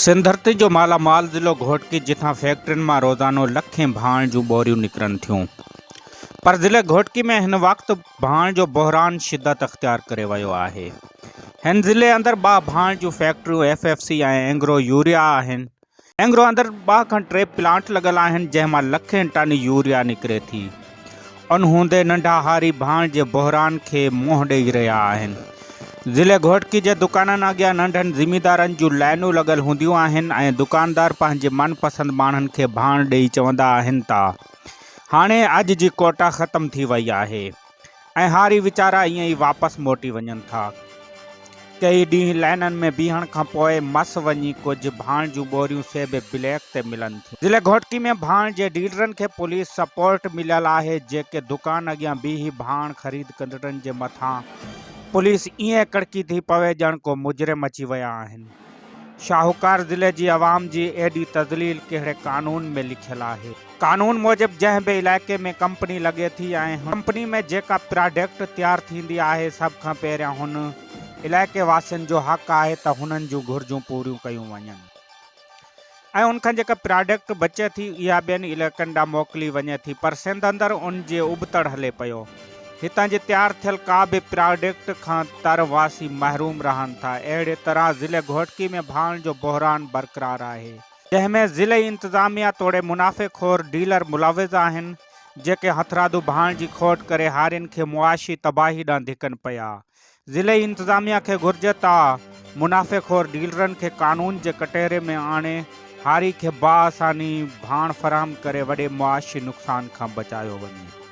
سنڌ ڌرتي جو مالا مال ضلعو گهوٽڪي جتان فيڪٽرين مان روزانو لکين ڀاڻ جون ٻوريون نڪرن ٿيون پر ضلعي گهوٽڪي ۾ هن وقت ڀاڻ جو بحران شدت اختيار ڪري ويو آهي هن ضلعي اندر ٻه ڀاڻ جون فيڪٽريون F F C ۽ Engro urea آهن اينگرو اندر ٻه کان ٽي پلانٽ لڳل آهن جنهن مان لکين ٽن يوريا نڪري ٿي. ان هوندي ننڍا هاري ڀاڻ جي بحران کي منهن ڏئي رهيا آهن. ضلعي گهوٽڪي جي دڪانن اڳيان ننڍن زميندارن جون لائنون لڳل هونديون آهن ۽ دڪاندار پنهنجي من پسند ماڻهن کي ڀاڻ ڏئي چوندا آهن ته هاڻي اڄ جي ڪوٽا ختم ٿي وئي آهي. ۽ هاري ويچارا ائين ئي واپس موٽي وڃن ٿا. ڪيئي ڏينهن لائنن ۾ بيهڻ کان پوء مس وڃي ڪجهه ڀاڻ جون ٻوريون سي به بليڪ تي ملن ٿيون. ضلعي گهوٽڪي ۾ ڀاڻ جي ڊيلرن کي پوليس سپورٽ مليل آهي جيڪي دڪان اڳيان بيهي ڀاڻ خريد ڪندڙن جي مٿان پوليس ائين ڪڙڪي ٿي پوي ڄڻ ڪو مجرم اچي ويا آهن. شاهوڪار ضلعي جي عوام جي ايڏي تذليل ڪهڙي قانون ۾ لکيل آهي. قانون موجب جنهن به علائقي ۾ ڪمپني لڳي ٿي ۽ هن ڪمپني ۾ جيڪا پراڊڪٽ تيار ٿيندي آهي سڀ کان پهريان هن علائقي واسين جو حق آهي ته هنن جون گهرجون پوريون ڪيون وڃن ۽ ان کان جيڪا پراڊڪٽ بچي ٿي اها ٻين علائقن ڏانهن موڪلي وڃي ٿي پر سنڌ اندر ان جي ابتڙ هلي پيو هتان جي تيار ٿيل ڪا به پراڊڪٽ کان تر واسي محروم رهن ٿا اهڙي طرح ضلعي گهوٽڪي ۾ ڀاڻ جو بحران برقرار آهي. جنهن ۾ ضلعي انتظاميا توڙي منافعي خور ڊيلر ملوث آهن، جيڪي هٿرادو ڀاڻ جي کوٽ ڪري هارين کي معاشي تباهي ڏانهن ڌڪن پيا. ضلعي انتظاميا کي گهرجي ته منافعي خور ڊيلرن کي قانون جي ڪٽهري ۾ آڻي هاري کي باآساني ڀاڻ فراهم ڪري وڏي معاشي نقصان کان بچايو وڃي.